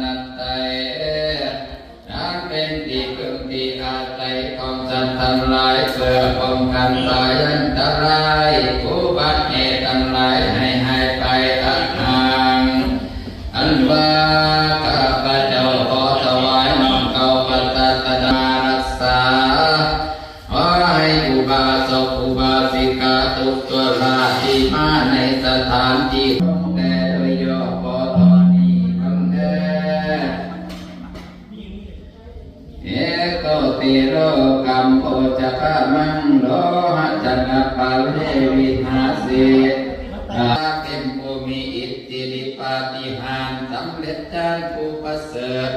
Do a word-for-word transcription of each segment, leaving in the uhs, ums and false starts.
นัตไตย นั้นเป็นที่พึ่งที่อาศัยของสัตว์ทั้งหลาย เพื่อป้องกันภัยอันตราย อุบัติเหตุทั้งหลายให้หายไป อะหัง อันว่าข้าพเจ้าขอถวายน้อมเกล้าพระศาสดามารักษา ขอให้อุบาสกอุบาสิกาทุกตัวลาที่มาในสถานที่ของแต่โดยย่อขอถอนนี้บังเด เอโกติโลกัมโพจคามังโลหะจันทปาเลวิหาสิตาเป็นผู้มีอิทธิฤทธิปาฏิหาริย์สำเร็จฌานผู้ประเสริฐ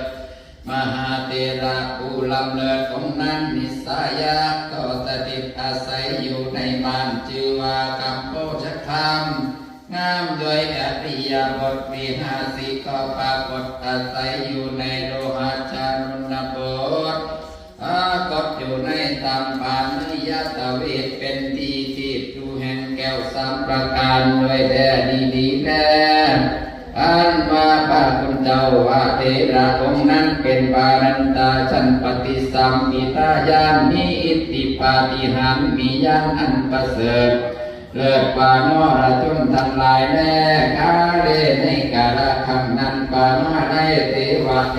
มหาเถระผู้ล้ำเลิศองค์นั้น นิสสายะก็สถิตอาศัยอยู่ในบ้านชื่อว่ากัมโพชคาม งามด้วยอริยบทวิหาสิกก็ปรากฏอาศัยอยู่ในโลหะจารุณบท ปรากฏอยู่ในตามปานิยตเวทเป็นที่ที่อยู่แห่งแก้วสามประการโดยแท้ดีดีแล อันว่าพระคุณเจ้าว่าเถระองค์นั้นเป็นปารันตาชั้นปฏิสัมภิทาญาณ มีอิทธิปาฏิหาริย์ มีญาณอันประเสริฐ เลิศกว่านรชนทั้งหลายแล กาเล ในกาลครั้งนั้น ปามาลัยเทวะเท